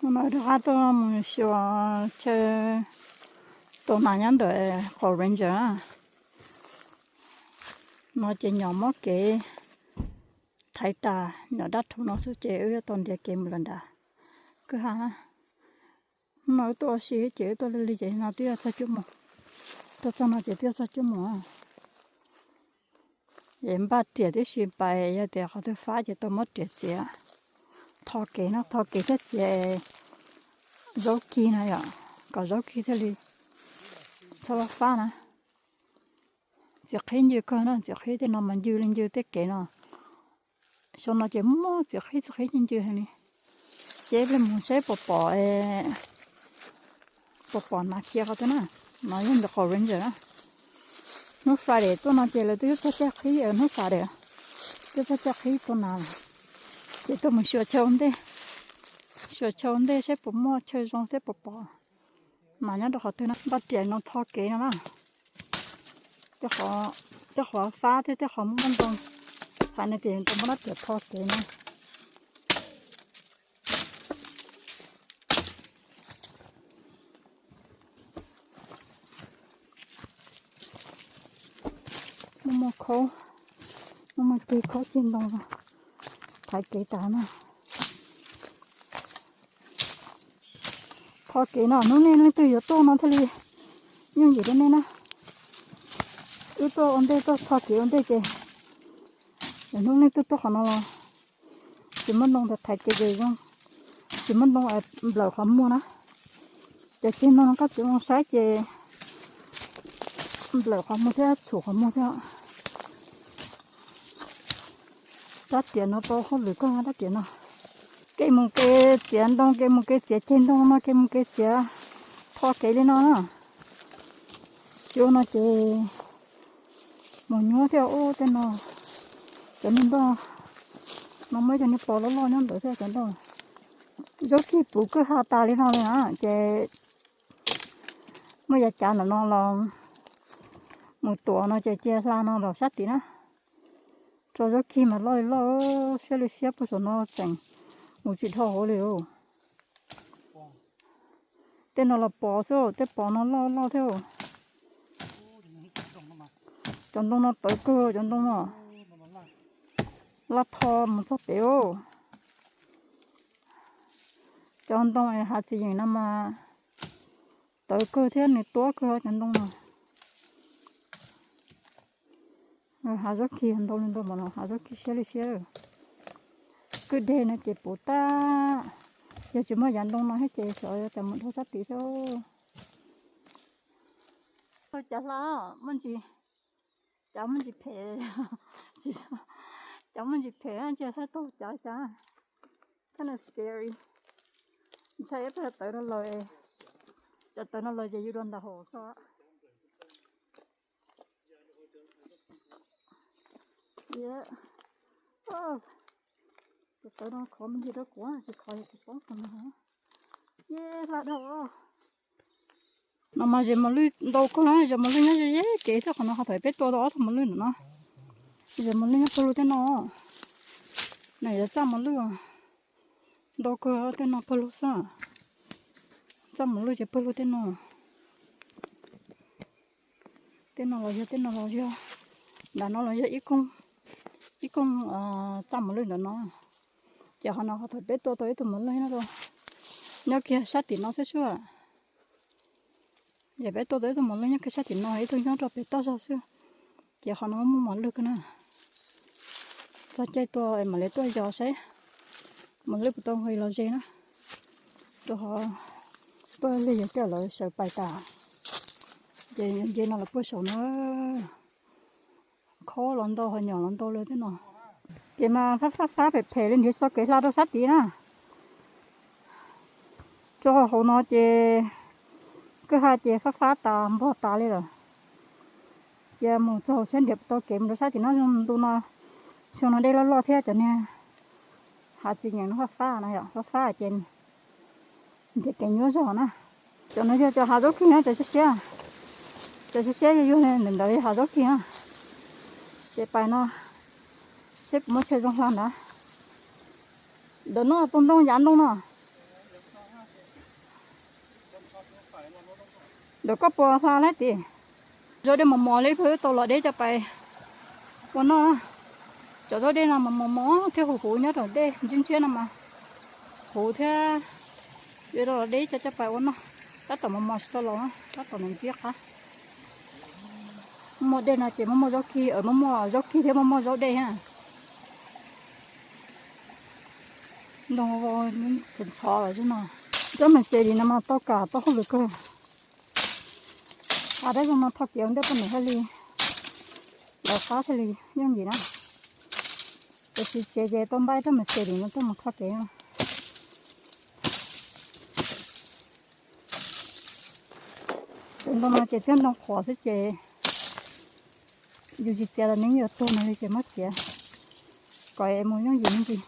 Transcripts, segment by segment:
No rov qab tuaj mus xyuas chaw tua nas nyob ntawm qhov ranger na. No ces nyom muab kev thaiv tas, nyom dab rhuv no xwb ces wb yuav tau ntiav kev mus lawm nram kwj ha na. Hnub no wb tuaj ua si ces wb tuaj lig lig ces no twb yuav txog cuaj moos. Tuaj txog no ces twb yuav txog cuaj moos. Es npaj riam tib si pais, yog tias qhov twg fab ces tau muab riam txiav. Tho kev no, tho kev thiab txiav zaub kig no yom, kom zaub kig thiaj li txhob fab na. Txiav qhib ncw kawg na, txiav qhib tej no mas ncw li ncw tej kev no. Xyoo no ces muaj txiav qhib txiav qhib ncw ncw heev li. Ces peb mus saib puas pom, puas pom nas khiav qhov twg na. No yog ntawm qhov ranger na. Hnub Friday tuaj no ces lawv twb txog caij qhib, hnub Friday twb txog caij qhib tua nas lawm. Ces tuaj mus xyuas chaw ua ntej, xyuas chaw ua ntej saib puas muaj chaw zoo thiab puas pom nas nyob rau qhov twg na. Npaj riam no tho kev no na. Tej qhov fab thiab tej qhov muaj ntoo, hais no ces tau muab npaj riam tho kev no. Muaj muaj khaub, muaj muaj ceg khaub ceg ntoo thaiv kev tas na. Tho kev no hnub nej leej twg yuav tuaj no thiaj li yooj yim rau nej na. Wb tuaj ua ntej, tuaj tho kev ua ntej ces hnub nej twg tuaj qhov no los tsis muaj ntoo thaiv kev ces zoo, tsis muaj ntoo nplawm qhov muag na. Cov ceg ntoo no koj tsis zoo saib ces nplawm qhov muag thiab txhum qhov muag thiab. Rab riam no tau hauj lwm kawg rab riam no. Kev mus kev txiav ntoo, kev mus kev txiav ceg ntoo no, kev mus kev txiav tho kev li no na. Tsis ua no ces mus nyuab thiab ub tej no. Cov niag nroj no muaj ib cov niag pos loj loj nyob ntawd thiab cov nroj. Zaub kig puv kwj ha tas li no li na ces muaj yav cav ntawm no los mus tuav no ces cia hla no los sab tid na. Tso zaub kig mas loj li loj, siab li siab puag saum no tseem mus tsis dhau hauv li os. Tej no los pos xwb, tej pos no loj loj thiab. Cov ntoo no tawv kawg, cov ntoo no laj tho mus txog pem os. Cov ntoo es hav txiv yeem no mas tawv kawg thiab nws tuab kawg cov ntoo no. Hav zaub kig ntau li ntau mas no hav zaub kig siab li siab. Kwj deg no ces puv tag, yog tsis muaj yav ntoo no thiab ces xyov yuav cas mus dhau sab tid thiab. Cav hla, muaj ntsis, cav muaj ntsis phem, cav muaj ntsis phem ntsia saib tau cav cas. Kind of scary. Ntshai ib pliag tawv no lawm, cov tawv no lawm ces yus dua ntas hauv xwb. Cov tawv no khov me ntsis rau kuv, tsis khov yog kuv poob kuv no. Yej hla dhau. No mas zes mos lwj ntau kawg na, zes mos lwj nyob ze ze kev thiab qhov no qhov thaum peb tua tau ob tug mos lwj ntawm no. Zes mos lwj nyob pawg lug tej no. No yog txaj mos lwj ntau kawg tej no pawg lug xwb. Txaj mos lwj ces pawg lug tej no. Tej no los yog, tej no los yog, nram no los yog ib koog, ib koog txaj mos lwj ntawm no. Ces qhov no qhov thaum peb tua tau ib tug mos lwj nyob rau, nyob kiag sab tim no xwb xwb. Ces peb tua tau ib tug mos lwj nyob kiag sab tim no, ib tug nyob rau pem toj zog xwb. Ces qhov no muaj mos lwj kawg na. Txog caij tua mam li tuaj yos saib mos lwj puas tau nqis los ze na. Rau qhov tuaj lig yog coj lawv sawv pais tas. Ces nce no los puag saum no, khaub los ntau, ho nyom los ntau li tej no. Ces mas fab fab fab phem phem li nrhiav txoj kev hla rau sab tid na. Rau hauv no ces kwj ha ces fab fab tas npog tas li lawm. Cia mus txog hauv sab nrhiav tau kev mus rau sab tim no, ntu no xyoo no dej loj loj thiab cov niag hav txiv nyeem no fab fab no yom, fab fab ces nrhiav kev nyuaj zog na. Cov no yog cov hav zaub kig na, cov siab siab, cov siab siab yuag yuag ntawm ntawd yog hav zaub kig na. Ces pais no seb puas muaj chaw zoo hla ntawd. Ntawm no tus ntoo yav ntoo no. Ntawm koj puas hla lawm tim? Zaub dej mos mos li pheej tau los deb coj pais ua noj. Cov zaub dej no mos mos mos thiab huv huv nyob rau dej ntshiab ntshiab no mas huv thiab. Yuav tau los deb coj coj pais ua noj. Tab tom mos mos tsis tau los, tab tom ntxiab qab. Muaj dej no ces muaj muaj zaub kig, muaj muaj zaub kig thiab muaj muaj zaub dej na. Ntoo ntxhov ntxhov los zog no. Cov mas ces li no mas tau kam tau hauj lwm kawg. Av dab zoo no tho kev ua ntej poj niam thiaj li lawv qab thiaj li yooj yim na. Tiam sis tsev ces tau npaj rab mas ces li no tuaj mus tho kev no. Cov ntoo no ces thiab ntoo qhuav xwb ces yus tsis txiav los nws yuav tuag no li ces muab txiav kom es mus yooj yim me ntsis.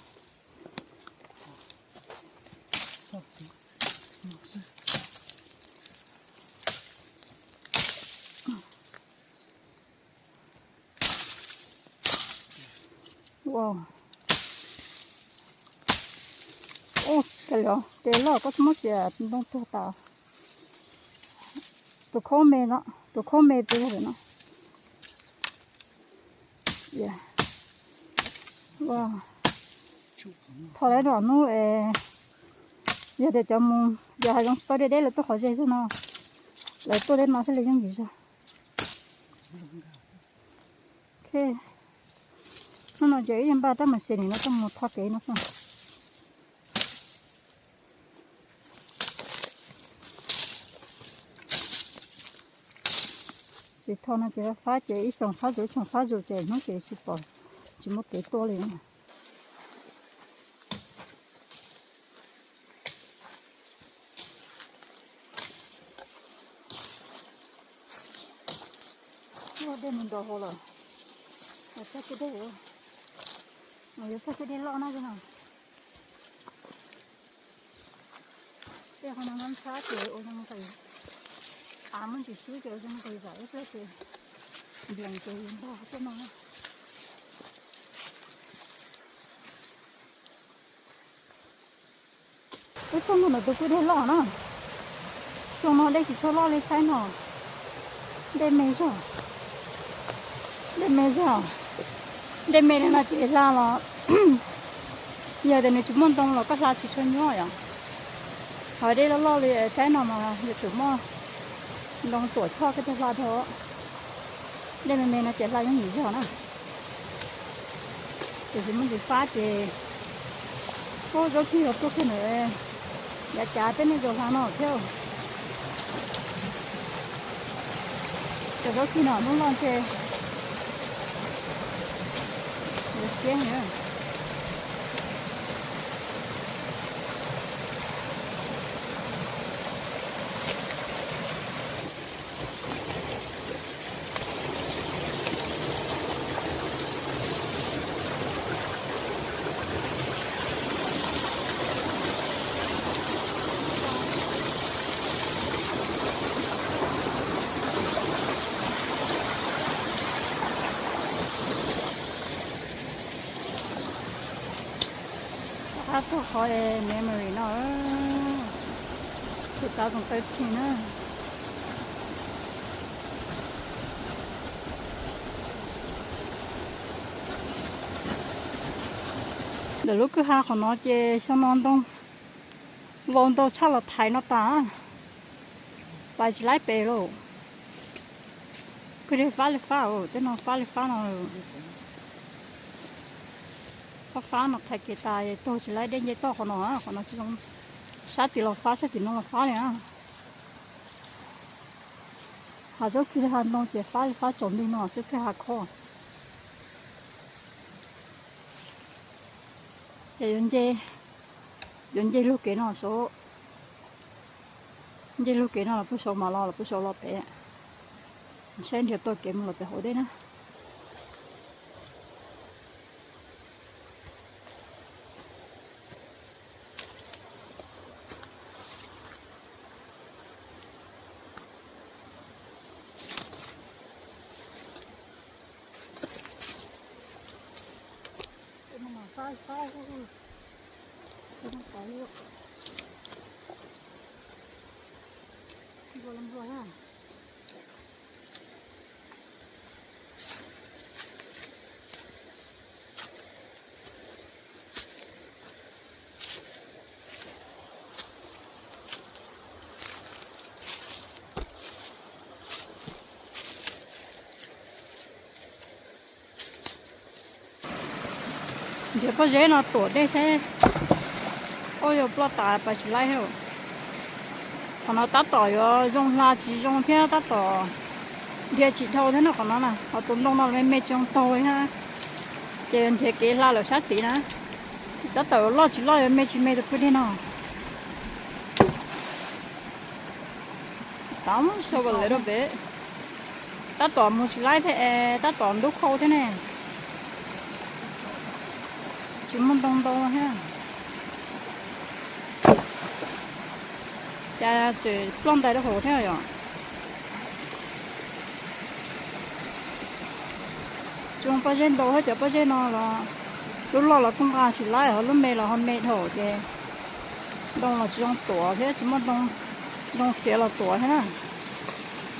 Ua, ua, ces loj koj tsis muab txiav ntoo tuag tas. Tus khaub me no, tus khaub me pw no. Tho lawv no hnub, yog tias cov mus yog hav zoov tsis tau deb deb lawv tuaj qhov ze zog no, lawv tuaj deb no thiaj li yooj yim zog. Hnub no ces ib yam npaj rab mas ces nim no tuaj mus tho kev no xwb. Tsis tho no ces fab ces ib xyoos fab zuj ib xyoos fab zuj ces hnub ces tsis pom, tsis muaj kev tuaj li. Dej mus nrov hauv lawm. Txog kwj deg, yuav txog kwj deg loj na. Tej qhov no ntxhab ces ua zoo nqis, av muaj ntsis xwb ces ua zoo nqis zam ib pliag ces nplees ces ntog tej no na. Ub, xyoo no ntawm tus kwj deg loj na. Xyoo no dej tsis tshua loj li thaib no. Dej me zog. Dej me zog. Dej me li no ces hla los yog tias nws tsis muaj ntoo los koj hla tsis tshua nyuaj yom. Ho dej loj loj li thaib no mas yuav tsum muaj ntoo tuam choj koj thiaj hla dhau. Dej me me no ces hla yooj yim zog na. Tiam sis muaj ntsis fab ces, ub, zaub kig los tuaj kiag ntawm yav cav peb nej zaum hla no thiab. Cov zaub kig no hnub loj ntshe yuav siab heev. Qab txog qhov memory no, two thousand thirteen na. Ntawm lub kwj ha qhov no ces xyoo no ntoo vau ntau tshaj los thaiv no tas, pais tsis laib pem lauj. Kwj deg fab li fab, tej no fab li fab no. Fab fab no thaiv kev tas taug tsis laib dej nce toj qhov no, qhov no tsis zoo sab tim los fab sab tim no los fab li na. Hav zaub kig li hav ntoo ces fab li fab tsaus nti no xwb thiaj hav khob. Ces yuav nce, yuav nce lug kev no sav, nce lug kev no los puag saud mas los, los puag saud los pem, saib nrhiav tau kev mus los pem hauv dej na. Nrhiav pob zeb no tuam dej saib, ua yog ploj tas pas tsis laib thiab. Qhov no tab tom yuav zoo hla tsis zoo thiab tab tom nrhiav tsis dhau thiab no qhov no na, ho tus ntoo no me me tsis zoo taug thiab. Ces nrhiav kev hla lawm sab tid na, tab tom yuav loj tsis loj yuav me tsis me tus kwj dej no. Tab sau a lawv rau pem, tab tom mus tsis laib thiab es tab tom ntub khau thiab ne. Tsis muaj ntoo ntau thiab. Cas tseem ploj ntais rau hauv thiab yom. Tsis zoo pob zeb ntau thiab, cov pob zeb no los lub loj los kuj nqa tsis laib, ho lub me los ho me dhau ces ntoo los tsis zoo tuam thiab, tsis muaj ntoo txiav los tuam thiab na.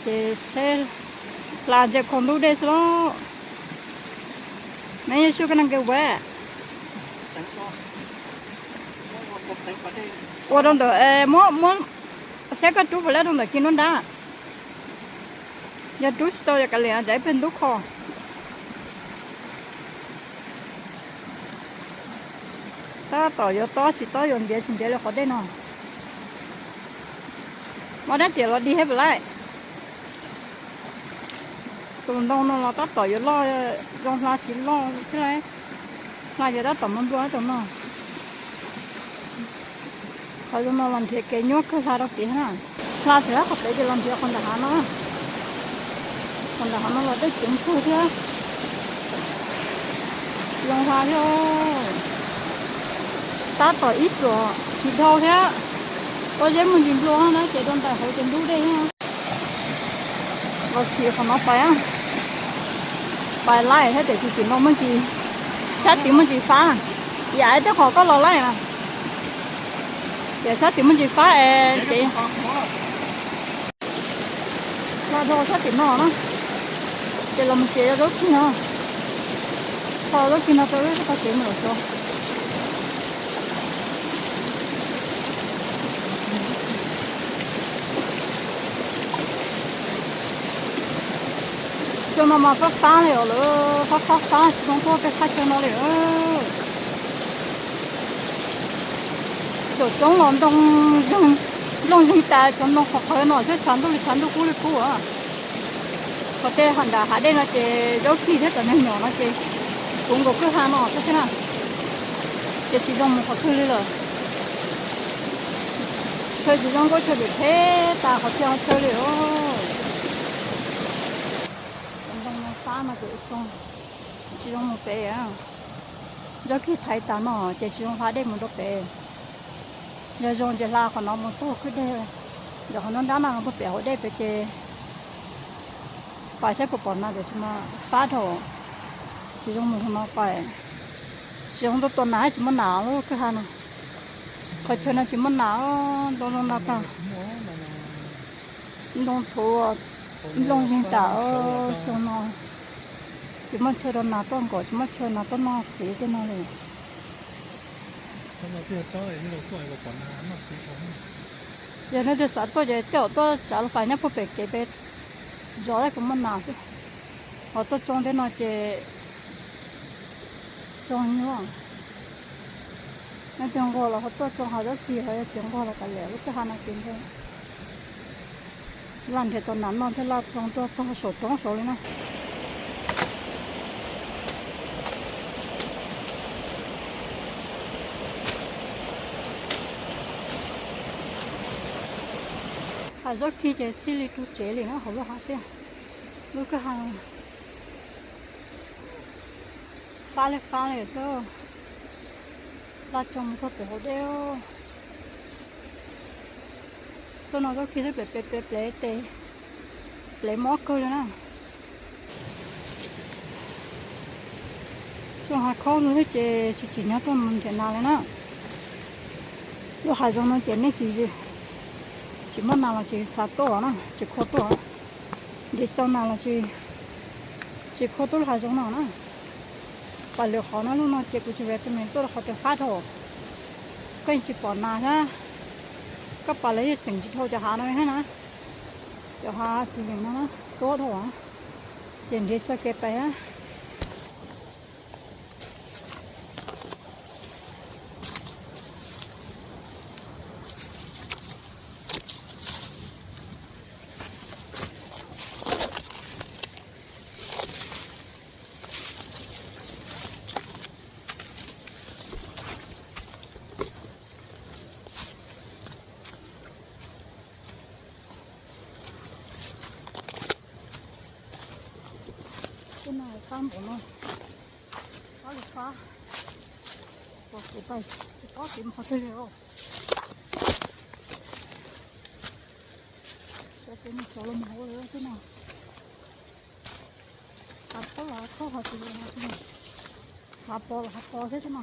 Ces seb hla ntsia khau ntub dej xwb lauj. Neb yeej sub koj neeg kawg ua. Ua rau ntawm, muab, muab, saib koj rub puas laib rau ntawm kis nruab nrab. Yog rub tsis tau yog kav liam, ib pliag ntub kho. Tab tom yuav tob tsis tob yuav ntiav tsis ntiav li qhov dej no. Muab dab tiam los dig thiab puas laib. Tus ntoo no los tab tom yuav loj, zoo hla tsis loj thiab lauj. Hla ces tab tom mus nplua tus no. Qhov zoo no los nrhiav kev nyuaj kawg hla rau tid na. Hla tsis laib qhov pem ces los nrhiav qhov nram hav no. Qhov nram hav no los dej ceev kawg thiab. Zoo hla thiab. Tab tom ib tsuam tsis dhau thiab. Pob zeb muaj ntsis nplua na ces rau ntais hauv ces ntub dej thiab. Los txhim qhov no pais, pais laij thiab tiam sis tim no muaj ntsis, sab tid muaj ntsis fab. Yam li tej qhov koj los laij na, yam sab tid muaj ntsis fab es ces hla dhau sab tim no na, ces los mus tsev rau zaub kig no, tso zaub kig no rau lub qhov tsev mus lawm xyov. Xyoo no mas fab fab li os lawm, fab fab fab tsis zoo tuaj peb thaj chaw no li. Saum roob los ntoo, nplooj zeeg tas, tshuav ntoo qhov qhawv no xwb, tshav ntuj li tshav ntuj, kub li kub. Qhov tej nram hav dej no ces zaub kig thiab cov nyuam no ces puv nkaus kwj ha no xwb na, ces tsis zoo mus qhov twg li lawm. Chaw tsis zoo nkauj, chaw phem phem tas qhov chaw li os. Cov ntoo no fab no ces ua zoo, tsis zoo mus pem. Zaub kig thaiv tas no ces tsis zoo hla dej mus rau pem. Yog zoo ces hla qhov no mus taug kwj deg, ntawm qhov nruab nrab no puag pem hauv dej pem ces pais saib puas pom nas, tiam sis mas fab dhau, tsis zoo mus hauv no pais. Tsis zoo tuaj tua nas, tsis muaj nas lub kwj ha no. Qhov chaw no tsis muaj nas, ntoo zoo nas tag. Ntoo thuv, nplooj zeeg tas, xyoo no tsis muaj chaw rau nas tuaj nkaum, tsis muaj chaw nas tuaj noj txiv tej no li. Yog leej twg xav tuaj ces tej zaum tuaj tsav lus fais nyob puag pem kev pem zos kuj muaj nas xwb. Ho tuaj tsoo tej no ces tsoo nyuaj. Leej twg nquag los ho tuaj tsoo hav zaub kig, ho yog tsis nquag los kav liam, lub kwj ha no ces nquag. Laj nrhiav tau nas noj thiab laj tsoo tuaj txog saum roob saud li na. Hav zaub kig ces txij li ru tsev li na, hauv lub hav thiab. Lub kwj ha fab li fab li xwb. Laj tsoo mus txog pem hauv dej. Tuaj no zaub kig xwb, plev plev plev plev tes, plev mob kawg li na. Xyoo hav khaub xwb ces tsis tsim nyog tuaj mus nrhiav nas li na. Lub hav zoov no ces nej tsis, tsis Tsis muaj nas los tsis xav tuaj na, tsis khua tuaj. Ntiv xau nas los tsis khua tuaj hav zoov no na. Pam lwm qhov no, lub no ces kuv tsis recommend tuaj rau qhov tias fab dhau. Koj yeej tsis pom nas thiab, koj pam lawv yeej txeem tsis dhau cov hav no thiab na. Cov hav txiv yeem no na, tuab dhau, ces nrhiav txoj kev pem. Tej no fab npaum no, fab li fab, tsis paub, tsis paub tiv qhov twg li. Cov tiv no xyov los mus hauv li tej no. Hav khaub los hav khaub, hav txiv los hav txiv, hav pos los hav pos thiab tej no.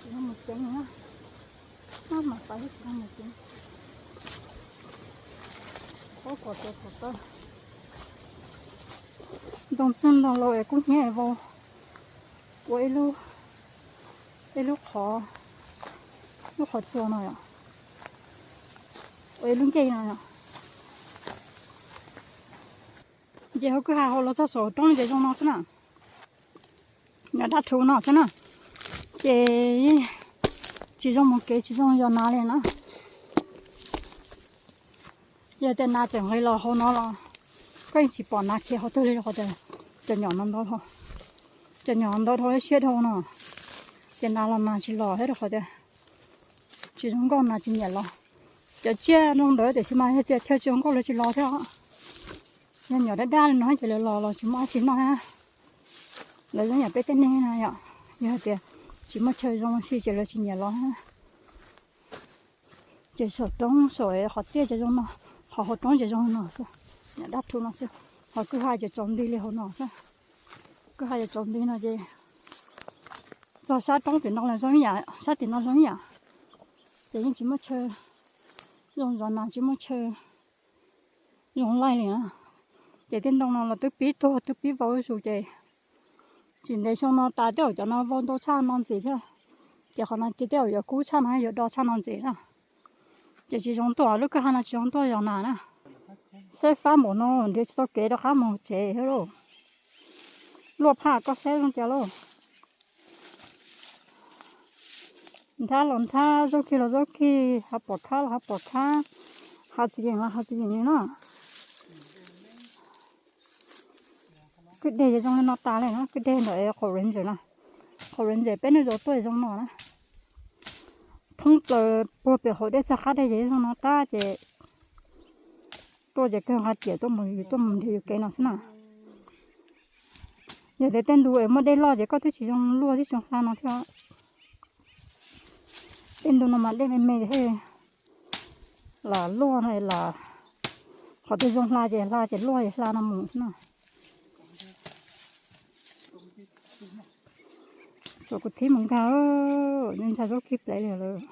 Tsis tau mus ceev na, mas pais tsis tau mus ceev. Ub, kom tau kom tau. Ntoo txheej ntoo laus es kub hnyiab es vau ua ib lub, ib lub qhov, lub qhov tsua no yom, ua ib lub ncej no yom. Ces hauv kwj ha hauv los txog saum roob ces zoo no xwb na. Nyob dab rhuv no xwb na, ces tsis zoo mus kev, tsis zoo yos nas li na. Yog tias nas tseem nqis los hauv no los koj yeej tsis pom nas khiav qhov twg li rau qhov tias cov nyom no ntau dhau, cov nyom ntau dhau siab dhau no, ces nas los nas tsis los thiab rau qhov tias tsis zoo nkauj nas tsis nyiam los. Cov tsiaj zoo ntawd tiam sis mas yog tias chaw tsis zoo nkauj lawv tsis los thiab. Yog nyom dab dab li no ces lawv los los tsis muaj dab tsi noj thiab. Lawv zoo yam peb tej neeg no yom, yog hais tias tsis muaj chaw zoo si ces lawv tsis nyiam los thiab. Ces saum roob saum qhov tiaj ces zoo no, qhov hauv roob ces zoo no xwb, dab rhuv no xwb. Ho kwj ha ces tsaus nti li hauv no xwb. Kwj ha ces tsaus nti no ces txog sab roob tim no los zoo ib yam, sab tim no zoo ib yam. Ces yeej tsis muaj chaw zoo zov nas, tsis muaj chaw zoo laij li na. Ces tej ntoo no los twb pib tuag twb pib vau zuj zus ces tsis ntev xyoo no tas tej zaum cov no vau ntau tshaj no ntxiv thiab. Ces qhov no ces tej zaum yuav kub tshaj no yuav do tshaj no ntxiv na. Ces tsis zoo tuaj, lub kwj ha no tsis zoo tuaj zov nas na. Saib fab npaum no nrhiav tsis tau kev rov qab mus tsev thiab lauj. Luaj phaj koj saib zoo cas lauj. Nthab los nthab, zaub kig los zaub kig, hav pom thab los hav pom thab, hav txiv yeem los hav txiv yeem li no. Kwj deg ces zoo li no tas li na, kwj deg ntawm qhov ranger na. Qhov ranger peb hnub zaus tuaj zoo no na. Thoob plaws puag pem hauv dej txog qab deg ces zoo no tag ces tuaj ces kawg nqa riam tuaj mus, tuaj mus nrhiav yus kev no xwb na. Yog tias tej ntu es muaj dej loj ces koj twb tsis zoo luaj tib zoo hla no thiab. Tej ntu no mas dej me me thiaj lam luaj no, lam qhov twg zoo hla ces hla, ces luaj ces hla no mus xwb na. Tsuas kuv thib mus nkag, ntshai zaub kig plev li lawm.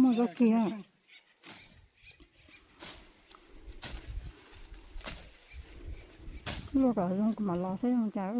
Muaj zaub kig. Luaj kom zoo kuv mam los saib zoo cas.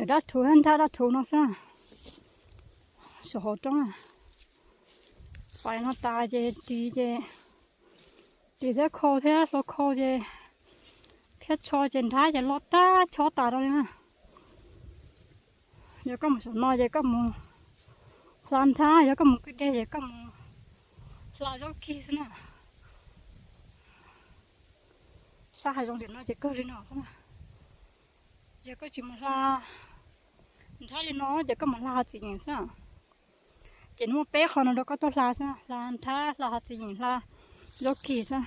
Nyob dab rhuv, nrab dab rhuv no xwb. Saum hauv roob, pais no tas ces ris ces, ris thiab khau thiab hlua khau ces, thiab tsho ces nrab ces loj tag chob tas rau li na. Yog koj mus saum no ces koj mus hla nrhab, yog koj mus kwj deg ces koj mus hla zaub kig xwb na. Sab hav zoov tim no ces kawg li no xwb na. Yog koj tsis mus hla nrhab li no ces koj mus hla hav txiv yeem xwb. Ces muaj peb qho no rau koj tuaj hla xwb, hla nrhab, hla hav txiv yeem, hla zaub kig xwb.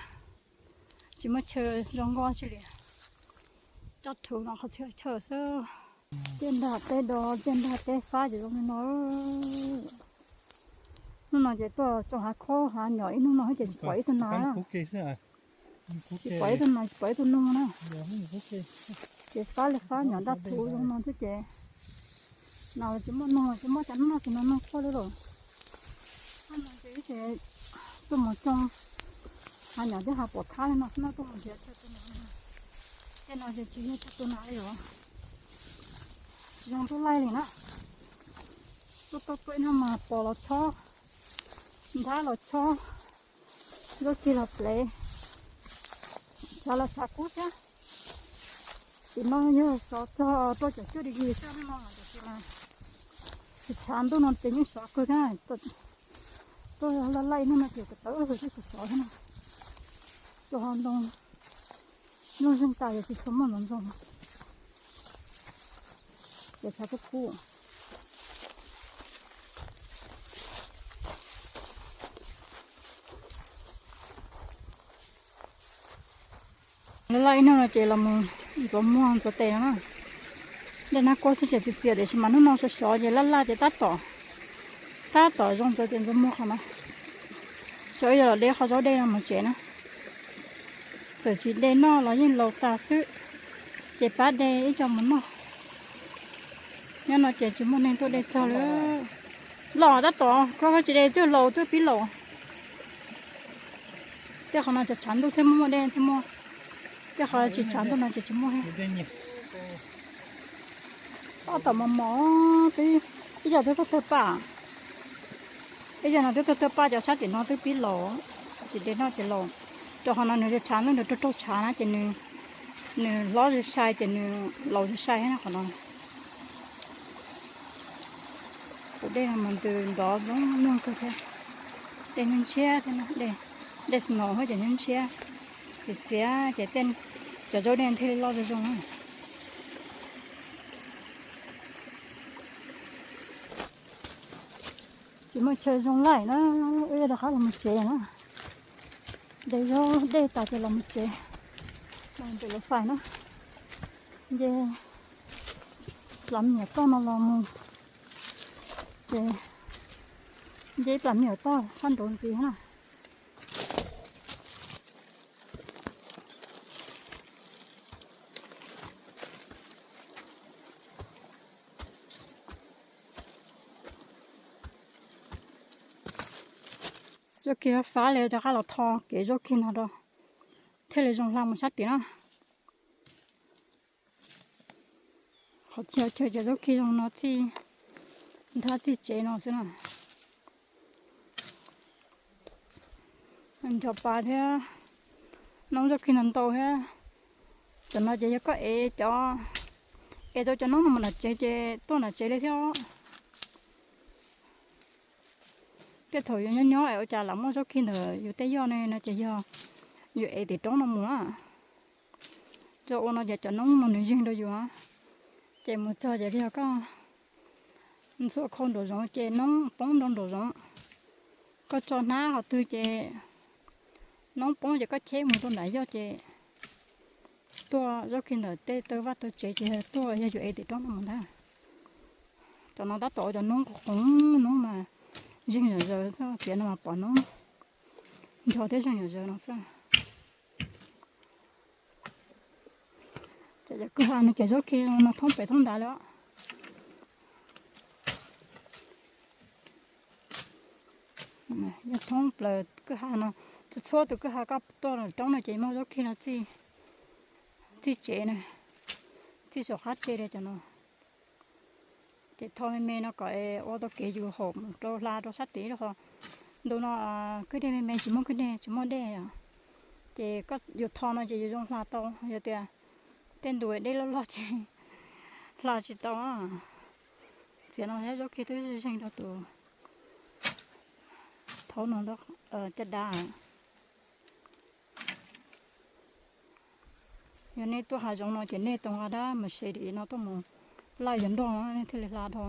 Tsis muaj chaw zoo nkauj tsi li. Rab rhuv no qhov txhia chaw xwb. Tej nrag teb do, tej nrag teb fab ces zoo li no. Hnub no ces tuaj txog hav khaub hav nyom ib hnub no ces tsis pom ib tug nas. Tsis pom ib tug nas, tsis pom ib tug noog na. Ces fab li fab nyom nraj thuv zoo no xwb ces nas los tsis muaj, noog los tsis muaj, cas hnub no tsis noj noog khuaj li lawm. Hnub no ces ib ces tuaj mus tsoo hav nyom thiab hav pom thab li no xwb na, tuaj mus nrhiav chaw tu nas. Tej no ces tsis yog chaw tu nas li os. Tsis zoo tuaj laij li na. Tuaj tuaj tuaj ib hnub mas pos los chob, nrab los chob, zaub kig los plev, tshav los tshav kub thiab. Tim no yog sov txog rau caum cuaj degree xwb no, tiam sis mas tsis tshav, ntuj no ces yeej sov kawg thiab. Tuaj laij laij ib hnub no ces tawv hwj thiab sov sov thiab no. Tuaj ho ntoo nyob zeeg tas ces tsis tshua muaj ntxoov ntxoo. Ces tshav kub kub. Laj laj ib hnub no ces los mus ntxuav muag ntxuav tes no na. Dej nab kuab xwb ces txias txias tiam sis mas hnub no sov sov ces laj laj ces tab tom, tab tom zoo ntxuav tes ntxuav muag qhov no. Tsuas yog los de qhov zaub dej no mus tsev na. Txawm tsis de noj los yeej laus tas xwb, ces pab de ib co mus noj. Nyob no ces tsis muaj neeg tuaj de txog li. Los tab tom koj tsis de twb laus twb pib laus. Tej qhov no tshav tshav ntuj thiaj muaj dej thiaj muaj. Tej qhov tsis tshav ntuj no ces tsis muaj. Tab tom mos mos twb, ib co twb tuaj tawg paj. Ib co no twb tuaj tawg paj, cov sab tim no twb pib laus, tsis de noj ces laus. Rau qhov no nws tshav ntuj, nws raug raug tshav na ces nws hlob zis sai ces nws laus zis sai thiab na qhov no. Tus dej no mas ntws ntov zoo mloog kawg thiab. Dej ntshiab thiab, dej snow ces ntshiab, ces txiav ces cov zaub dej thiaj li loj zoo zoo na. Tsis muaj chaw zoo laij na, wb rov qab los mus tsev na. De zaub dej tas ces los mus tsev, los mus pem lawv fais na. Nce plas me nyuam toj no los mus, ces nce ib plas me nyuam toj sab nraud ntxiv na. Zaub kig fab li, rov qab los tho kev zaub kig no rau thiaj li zoo hla mus sab tim na. Qhov txhia chaw cov zaub kig zoo no txij nrab txij tsev no xwb na. Nrog pas thiab, noob zaub kig ntau ntau thiab. Cov no ces yog koj ev cov, ev tau cov noob no mus nram tsev ces tuaj nram tsev li thiab. Tej thaum yus nyob nyob es ua cas lam muaj zaub kig ntawm yus tej yoj ne no ces yog yus ev tim roob no mus na. Tso ua no ces cov noob no nws zeeg rau yus, ces mus txog ces yog koj ntxhua khau nraum zoov ces noob poob rau nraum zoov. Koj tso hnab qhov twg ces noob poob ces koj cheb mus rau nram yoj ces tuaj zaub kig ntawm tej taw vaj taw tsev ces tuaj yog yus ev tim roob no mus ntag. Cov no tab tom ua cov noob qos qoov, noob mas zeeg zom zaws, piav no mas pom noob nrog thiab zeeg zom zaws no xwb. Ces cov kwj ha no ces zaub kig no thoob pem thoob ntawd lawm. Yog thoob plaws kwj ha no, txhua txhua tus kwj ha koj tuaj roob no ces muaj zaub kig no txij tsev na, txij saum qab tsev li cov no. Ces tho me me no kom ua tau kev yus haum mus rau hla rau sab tid rau qhov ntu no kwj deg me me tsis muaj kwj deg tsis muaj dej os. Ces koj yuav tho no ces yuav zoo hla tau, yog tias tej ntu dej loj loj ces hla tsis tau. Txiav no zaub khi twb zeeg rau tus thaub no caj dab. Yog nej tuaj hav zoov no ces nej tau nqa dab mus se dim no tuaj mus laij yuav nrog no nej thiaj li hla dhau.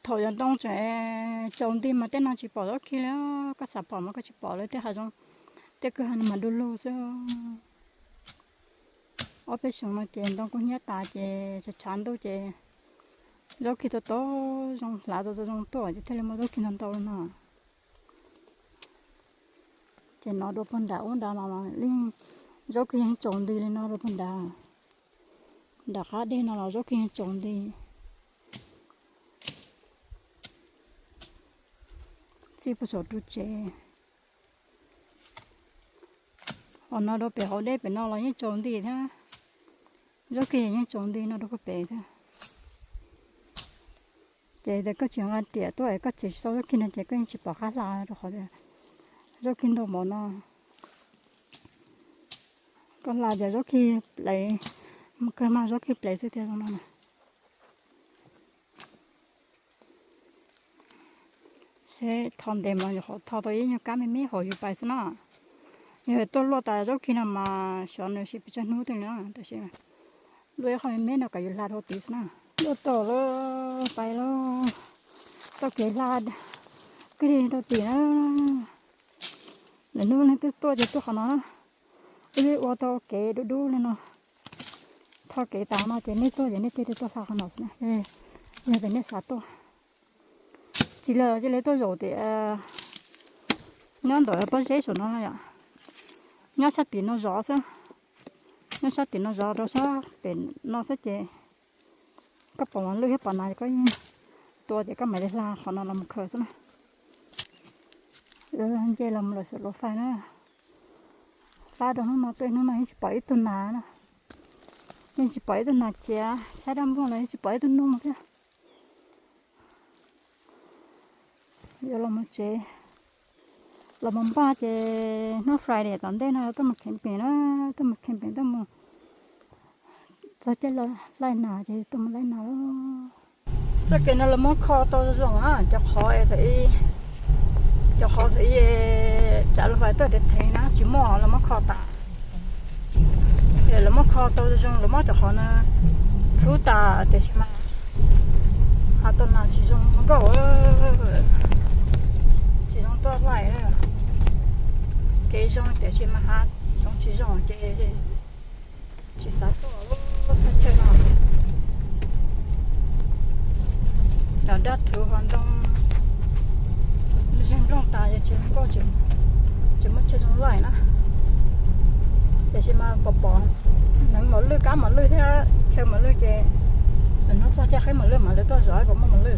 Thaum yuav ntoo tseem tsaus nti mas tej no tsis pom zaub khi li, koj xav pom mas koj tsis pom li, tej hav zoov tej kwj ha no mas du lug xwb. Ob peb xyoos no ces ntoo kuj hnyiab tas ces tshav tshav ntuj ces zaub khi tau tau zoo, hlav tau tau zoo tuaj ces thiaj li muaj zaub khi ntau ntau li no. Ces no dua puag nram ub nrad no mas yeej zaub khi yeej tsaus nti li no dua puag nrad. Nram qab dej no los zaub khi yeej tsaus nti. Txij puag saum ru tsev, ho no rau pem hauv dej pem no los yeej tsaus nti thiab. Zaub khi yeej tsaus nti no rau puag pem thiab. Ces tias koj tsis nqa riam tuaj es koj txiav tsis tau zaub khi no ces koj yeej tsis pom qab hla rau qhov tias zaub khi ntau npaum no. Koj hla tias zaub khi plev, mus kawg mas zaub khi plev xwb tiag zoo no na. Seb tho ntev mas yus qhov tho tau ib nyuag kab me me hauv yus pais xwb na. Yog tuaj luaj tas zaub khi no mas xyov nws siv pes tsawg hnub twg li na, tab sis luaj ib qho me me no kom yus hla rau tid xwb na. Luaj tau lawm, pais lawm, tau kev hla kwj li rau tim na. Lwm hnub leej twg tuaj ces tuaj qhov no na. Wb ua tau kev dub dub li no. Tho kev tas no ces nej tuaj ces nej thiaj li tuaj hla qhov no xwb na. Yog tias nej xav tuaj, tsis li cia li tuaj zaum tias nyob ntawm pob zeb saum no yom, nyob sab tim no zov xwb. Nyob sab tim no zov rau sab pem no xwb ces koj pom mos lwj thiab pom nas koj yeej tua ces koj mam li hla qhov no los mus khaws xwb na. Nce los mus lawm saum luas fais na. Fab rau hnub no, tej hnub no yeej tsis pom ib tug nas na. Yeej tsis pom ib tug nas khiav, saib dab npog los yeej tsis pom ib tug noog thiab. Yuav los mus tsev, los mus npaj ces hnub Friday tom ntej no tuaj mus camping na, tuaj mus camping tuaj mus txog caij laij nas ces tuaj mus laij nas lauj. Txoj kev no los muab kho tau zoo na, cov qhov, cov qhov thaum ub tsam luas fais tuaj deb theev na tsis muaj los muab kho tas. Los muab kho tau zoo, los muab cov qhov no txhub tas tiam sis mas hav tau nas tsis zoo nkauj, tsis zoo tuaj laij. Kev zoo tiam sis mas hav zoov tsis zoo ces tsis xav tuaj thaj chaw no. Cov dab thuv hauv ntoo zeeg nplooj tas ces tsis zoo nkauj, tsis muaj chaw zoo laij na. Tiam sis mas pom pom neev mos lwj, kab mos lwj thiab chaw mos lwj ces lwm hnub txog caij qhib mos lwj mam li tuaj zov kom muaj mos lwj.